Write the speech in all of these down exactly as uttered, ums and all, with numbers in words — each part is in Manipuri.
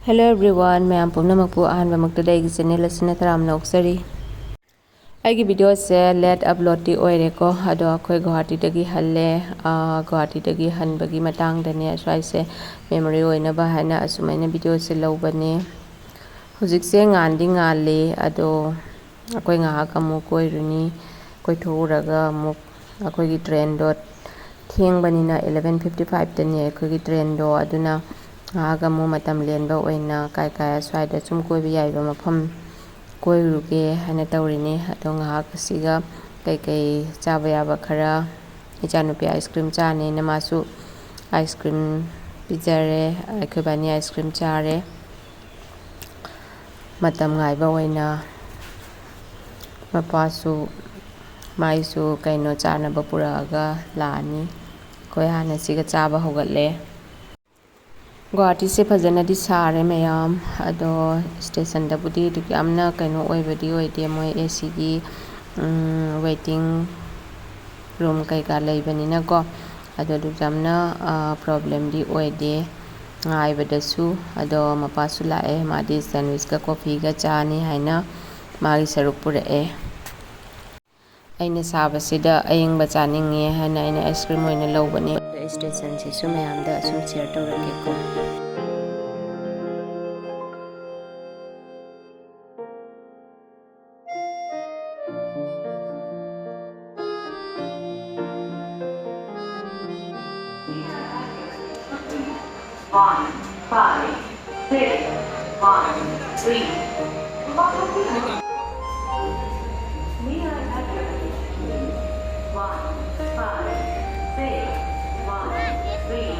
Hello everyone, ꯃꯌꯥꯝ ꯄꯨꯝꯅꯃꯛꯄꯨ ꯑꯍꯥꯟꯕꯃꯛꯇꯗ ꯑꯩꯒꯤ ꯆꯦꯅꯦꯜ ꯑꯁꯤꯅ ꯇꯔꯥꯝꯅ ꯑꯣꯛꯆꯔꯤ꯫ ꯑꯩꯒꯤ ꯚꯤꯗꯤꯑꯣꯁꯦ ꯂꯦꯠ ꯑꯞꯂꯣꯗꯇꯤ ꯑꯣꯏꯔꯦꯀꯣ, ꯑꯗꯣ ꯑꯩꯈꯣꯏ ꯒꯨꯋꯥꯍꯥꯇꯤꯗꯒꯤ ꯍꯜꯂꯦ꯫ ꯑꯥ, ꯒꯨꯋꯥꯍꯥꯇꯤꯗꯒꯤ ꯍꯟꯕꯒꯤ ꯃꯇꯥꯡꯗꯅꯦ ꯑꯁ꯭ꯋꯥꯏꯁꯦ ꯃꯦꯃꯣꯔꯤ ꯑꯣꯏꯅꯕ ꯍꯥꯏꯅ ꯑꯁꯨꯃꯥꯏꯅ ꯚꯤꯗꯤꯑꯣꯁꯦ ꯂꯧꯕꯅꯦ꯫ ꯍꯧꯖꯤꯛꯁꯦ ꯉꯥꯟꯗꯤ ꯉꯥꯜꯂꯤ, ꯑꯗꯣ ꯑꯩꯈꯣꯏ ꯉꯥꯏꯍꯥꯛ ꯑꯃꯨꯛ ꯀꯣꯏꯔꯨꯅꯤ꯫ ꯀꯣꯏꯊꯣꯛꯎꯔꯒ ꯑꯃꯨꯛ ꯑꯩꯈꯣꯏꯒꯤ ꯇ꯭ꯔꯦꯟꯗꯣ ꯊꯦꯡꯕꯅꯤꯅ eleven fifty fiveꯇꯅꯤ ꯑꯩꯈꯣꯏꯒꯤ ꯇ꯭ꯔꯦꯟꯗꯣ, ꯑꯗꯨꯅ ꯉꯥꯏꯍꯥꯛ ꯑꯃꯨꯛ ꯃꯇꯝ ꯂꯦꯟꯕ ꯑꯣꯏꯅ ꯀꯥꯏ ꯀꯥꯏ ꯑꯁ꯭ꯋꯥꯏꯗ ꯁꯨꯝ ꯀꯣꯏꯕ ꯌꯥꯏꯕ ꯃꯐꯝ ꯀꯣꯏꯔꯨꯒꯦ ꯍꯥꯏꯅ ꯇꯧꯔꯤꯅꯤ꯫ ꯑꯗꯣ ꯉꯥꯏꯍꯥꯛ ꯑꯁꯤꯒ ꯀꯩꯀꯩ ꯆꯥꯕ ꯌꯥꯕ ꯈꯔ, ꯏꯆꯥꯅꯨꯄꯤ ꯑꯥꯏꯁ ꯀ꯭ꯔꯤꯝ ꯆꯥꯅꯦꯅ ꯃꯥꯁꯨ ꯑꯥꯏꯁ ꯀ꯭ꯔꯤꯝ ꯄꯤꯖꯔꯦ, ꯑꯩꯈꯣꯏꯕꯥꯅꯤ ꯑꯥꯏꯁ ꯀ꯭ꯔꯤꯝ ꯆꯥꯔꯦ꯫ ꯃꯇꯝ ꯉꯥꯏꯕ ꯑꯣꯏꯅ ꯃꯄꯥꯁꯨ ꯃꯥꯏꯁꯨ ꯀꯩꯅꯣ ꯆꯥꯅꯕ ꯄꯨꯔꯛꯑꯒ ꯂꯥꯛꯑꯅꯤ꯫ ꯑꯩꯈꯣꯏ ꯍꯥꯟꯅ ꯁꯤꯒ ꯆꯥꯕ ꯍꯧꯒꯠꯂꯦ꯫ ꯒꯨꯋꯥꯍꯥꯇꯤꯁꯦ ꯐꯖꯅꯗꯤ ꯁꯥꯔꯦ ꯃꯌꯥꯝ, ꯑꯗꯣ ꯁ꯭ꯇꯦꯁꯟꯗꯕꯨꯗꯤ ꯑꯗꯨꯛ ꯌꯥꯝꯅ ꯀꯩꯅꯣ ꯑꯣꯏꯕꯗꯤ ꯑꯣꯏꯗꯦ, ꯃꯣꯏ ꯑꯦ ꯁꯤꯒꯤ ꯋꯦꯇꯤꯡ ꯔꯨꯝ ꯀꯩꯀꯥ ꯂꯩꯕꯅꯤꯅꯀꯣ꯫ ꯑꯗꯣ ꯑꯗꯨꯛ ꯌꯥꯝꯅ ꯄ꯭ꯔꯣꯕ꯭ꯂꯦꯝꯗꯤ ꯑꯣꯏꯗꯦ ꯉꯥꯏꯕꯗꯁꯨ꯫ ꯑꯗꯣ ꯃꯄꯥꯁꯨ ꯂꯥꯛꯑꯦ, ꯃꯥꯗꯤ ꯁꯦꯟꯋꯤꯁꯀ ꯀꯣꯐꯤꯒ ꯆꯥꯅꯤ ꯍꯥꯏꯅ ꯃꯥꯒꯤ ꯁꯔꯨꯛ ꯄꯨꯔꯛꯑꯦ꯫ ꯑꯩꯅ ꯁꯥꯕꯁꯤꯗ ꯑꯌꯤꯡꯕ ꯆꯥꯅꯤꯡꯉꯦ ꯍꯥꯏꯅ ꯑꯩꯅ ꯑꯥꯏꯁ ꯀ꯭ꯔꯤꯝ ꯑꯣꯏꯅ ꯂꯧꯕꯅꯦ꯫ ꯁ꯭ꯇꯦꯁꯟꯁꯤꯁꯨ ꯃꯌꯥꯝꯗ ꯁꯨꯝ ꯁꯤꯌꯔ ꯇꯧꯔꯛꯀꯦꯀꯣ꯫ One, five, six, one, three. May I have your attention, please? One, five, six, one, three.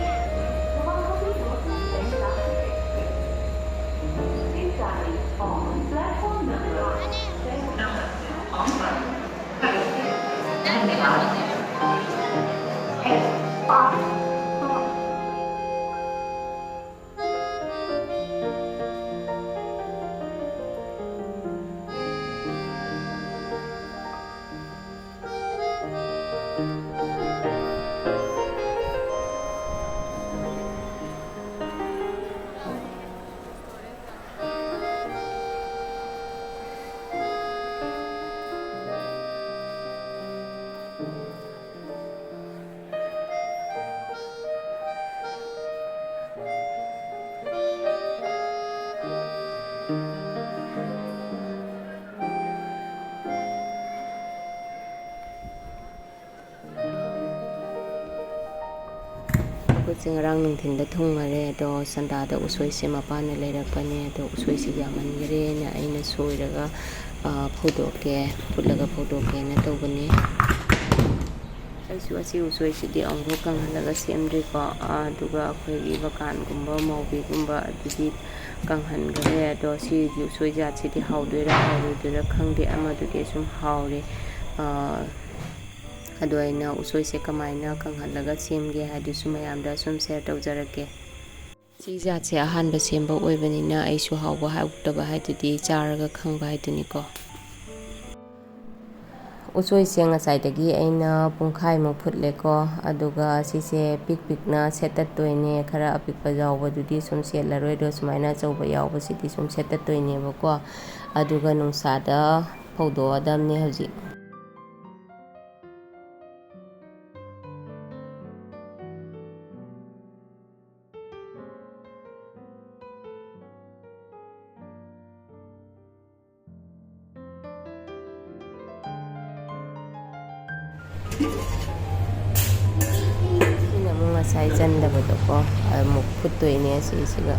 This time on platform number seven. ꯄꯣꯠꯁꯦ ꯉꯔꯥꯡ ꯅꯨꯡꯊꯤꯟꯗ ꯊꯨꯡꯉꯔꯦ, ꯑꯗꯣ ꯁꯟꯗꯥꯗ ꯎꯁꯣꯏꯁꯦ ꯃꯄꯥꯟꯗ ꯂꯩꯔꯛꯄꯅꯦ, ꯑꯗꯣ ꯎꯁꯣꯏꯁꯦ ꯌꯥꯝꯃꯟꯈ꯭ꯔꯦꯅ ꯑꯩꯅ ꯁꯣꯏꯔꯒ, ꯑ, ꯐꯧꯗꯣꯛꯀꯦ, ꯐꯨꯠꯂꯒ ꯐꯧꯗꯣꯛꯀꯦꯅ ꯇꯧꯕꯅꯦ꯫ ꯑꯩꯁꯨ ꯑꯁꯤ ꯎꯁꯣꯏꯁꯤꯗꯤ ꯑꯃꯨꯛꯐꯥꯎ ꯀꯪꯍꯜꯂꯒ ꯁꯦꯝꯗ꯭ꯔꯤꯀꯣ꯫ ꯑꯗꯨꯒ ꯑꯩꯈꯣꯏꯒꯤ ꯕꯀꯥꯟꯒꯨꯝꯕ, ꯃꯧꯕꯤꯒꯨꯝꯕ ꯑꯗꯨꯗꯤ ꯀꯪꯍꯟꯈ꯭ꯔꯦ꯫ ꯑꯗꯣ ꯁꯤꯒꯤ ꯎꯁꯣꯏ ꯖꯥꯠꯁꯤꯗꯤ ꯍꯥꯎꯗꯣꯏꯔꯥ ꯍꯥꯎꯔꯣꯏꯗꯣꯏꯔꯥ ꯈꯪꯗꯦ, ꯑꯃꯗꯨꯗꯤ ꯁꯨꯝ ꯍꯥꯎꯔꯦ꯫ ꯑꯗꯣ ꯑꯩꯅ ꯎꯁꯣꯏꯁꯦ ꯀꯃꯥꯏꯅ ꯀꯪꯍꯜꯂꯒ ꯁꯦꯝꯒꯦ ꯍꯥꯏꯗꯨꯁꯨ ꯃꯌꯥꯝꯗ ꯁꯨꯝ ꯁꯤꯌꯔ ꯇꯧꯖꯔꯛꯀꯦ꯫ ꯁꯤ ꯖꯥꯠꯁꯦ ꯑꯍꯥꯟꯕ ꯁꯦꯝꯕ ꯑꯣꯏꯕꯅꯤꯅ ꯑꯩꯁꯨ ꯍꯥꯎꯕ ꯍꯥꯎꯇꯕ ꯍꯥꯏꯗꯨꯗꯤ ꯆꯥꯔꯒ ꯈꯪꯕ ꯍꯥꯏꯗꯨꯅꯤꯀꯣ꯫ ꯎꯁꯣꯏꯁꯦ ꯉꯁꯥꯏꯗꯒꯤ ꯑꯩꯅ ꯄꯨꯡꯈꯥꯏꯃꯨꯛ ꯐꯨꯠꯂꯦꯀꯣ, ꯑꯗꯨꯒ ꯁꯤꯁꯦ ꯄꯤꯛ ꯄꯤꯛꯅ ꯁꯦꯠꯇꯠꯇꯣꯏꯅꯦ꯫ ꯈꯔ ꯑꯄꯤꯛꯄ ꯌꯥꯎꯕꯗꯨꯗꯤ ꯁꯨꯝ ꯁꯦꯠꯂꯔꯣꯏꯗꯣ, ꯁꯨꯃꯥꯏꯅ ꯑꯆꯧꯕ ꯌꯥꯎꯕꯁꯤꯗꯤ ꯁꯨꯝ ꯁꯦꯠꯇꯠꯇꯣꯏꯅꯦꯕꯀꯣ꯫ ꯑꯗꯨꯒ ꯅꯨꯡꯁꯥꯗ ꯐꯧꯗꯣꯛꯑꯗꯕꯅꯦ ꯍꯧꯖꯤꯛ꯫ ꯁꯤꯅ ꯑꯃꯨꯛ ꯉꯁꯥꯏ ꯆꯟꯗꯕꯗꯣꯀꯣ, ꯑꯃꯨꯛ ꯐꯨꯠꯇꯣꯏꯅꯦ ꯑꯁꯤꯁꯤꯒ꯫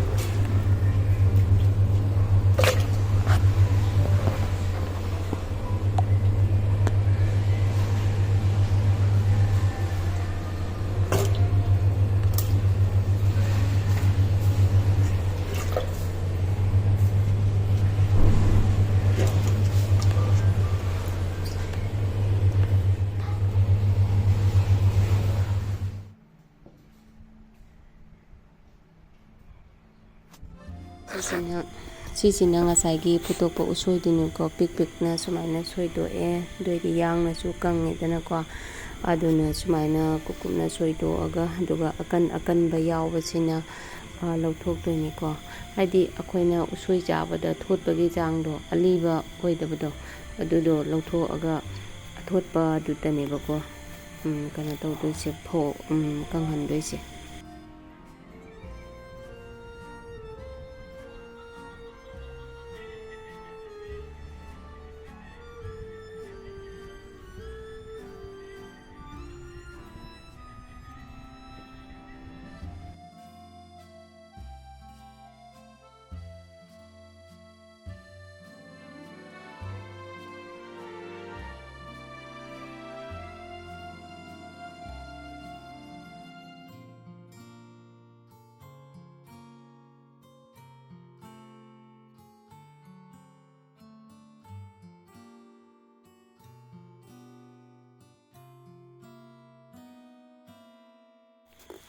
ꯁꯤꯁꯤꯅ, ꯁꯤꯁꯤꯅ ꯉꯁꯥꯏꯒꯤ ꯐꯨꯠꯇꯣꯛꯄ ꯎꯁꯣꯏꯗꯨꯅꯤꯀꯣ꯫ ꯄꯤꯛ ꯄꯤꯛꯅ ꯁꯨꯃꯥꯏꯅ ꯁꯣꯏꯗꯣꯛꯑꯦ, ꯑꯗꯨꯑꯣꯏꯗꯤ ꯌꯥꯡꯅꯁꯨ ꯀꯪꯉꯦꯗꯅꯀꯣ꯫ ꯑꯗꯨꯅ ꯁꯨꯃꯥꯏꯅ ꯀꯨꯞ ꯀꯨꯞꯅ ꯁꯣꯏꯗꯣꯛꯑꯒ, ꯑꯗꯨꯒ ꯑꯀꯟ ꯑꯀꯟꯕ ꯌꯥꯎꯕꯁꯤꯅ, ꯑ, ꯂꯧꯊꯣꯛꯇꯣꯏꯅꯤꯀꯣ꯫ ꯍꯥꯏꯗꯤ ꯑꯩꯈꯣꯏꯅ ꯎꯁꯣꯏ ꯆꯥꯕꯗ ꯊꯣꯠꯄꯒꯤ ꯆꯥꯡꯗꯣ, ꯑꯂꯤꯕ ꯑꯣꯏꯗꯕꯗꯣ, ꯑꯗꯨꯗꯣ ꯂꯧꯊꯣꯛꯑꯒ ꯑꯊꯣꯠꯄꯗꯨꯗꯅꯦꯕꯀꯣ, ꯎꯝ, ꯀꯩꯅꯣ ꯇꯧꯗꯣꯏꯁꯦ, ꯐꯣ-, ꯎꯝ, ꯀꯪꯍꯟꯗꯣꯏꯁꯦ꯫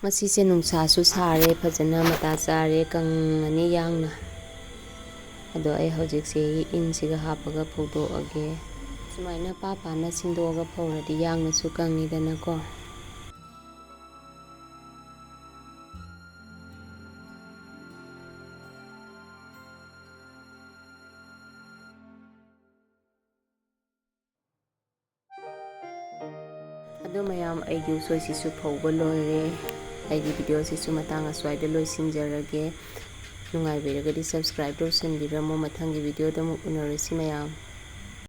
ꯉꯁꯤꯁꯦ ꯅꯨꯡꯁꯥꯁꯨ ꯁꯥꯔꯦ, ꯐꯖꯅ ꯃꯇꯥ ꯆꯥꯔꯦ, ꯀꯪꯉꯅꯤ ꯌꯥꯡꯅ꯫ ꯑꯗꯣ ꯑꯩ ꯍꯧꯖꯤꯛꯁꯦ ꯏꯟꯁꯤꯒ ꯍꯥꯞꯄꯒ ꯐꯧꯗꯣꯛꯑꯒꯦ꯫ ꯁꯨꯃꯥꯏꯅ ꯄꯥ ꯄꯥꯅ ꯁꯤꯡꯗꯣꯛꯑꯒ ꯐꯧꯔꯗꯤ ꯌꯥꯡꯅꯁꯨ ꯀꯪꯉꯤꯗꯅꯀꯣ꯫ ꯑꯗꯣ ꯃꯌꯥꯝ, ꯑꯩꯒꯤ ꯎꯁꯣꯏꯁꯤꯁꯨ ꯐꯧꯕ ꯂꯣꯏꯔꯦ꯫ ꯑꯩꯒꯤ ꯚꯤꯗꯤꯑꯣꯁꯤꯁꯨ ꯃꯇꯥꯡ ꯑꯁ꯭ꯋꯥꯏꯗ ꯂꯣꯏꯁꯤꯟꯖꯔꯒꯦ꯫ ꯅꯨꯡꯉꯥꯏꯕꯤꯔꯒꯗꯤ subscribe ꯇꯧꯁꯤꯟꯕꯤꯔꯝꯃꯣ꯫ ꯃꯊꯪꯒꯤ ꯚꯤꯗꯤꯑꯣꯗ ꯑꯃꯨꯛ ꯎꯅꯔꯁꯤ ꯃꯌꯥꯝ꯫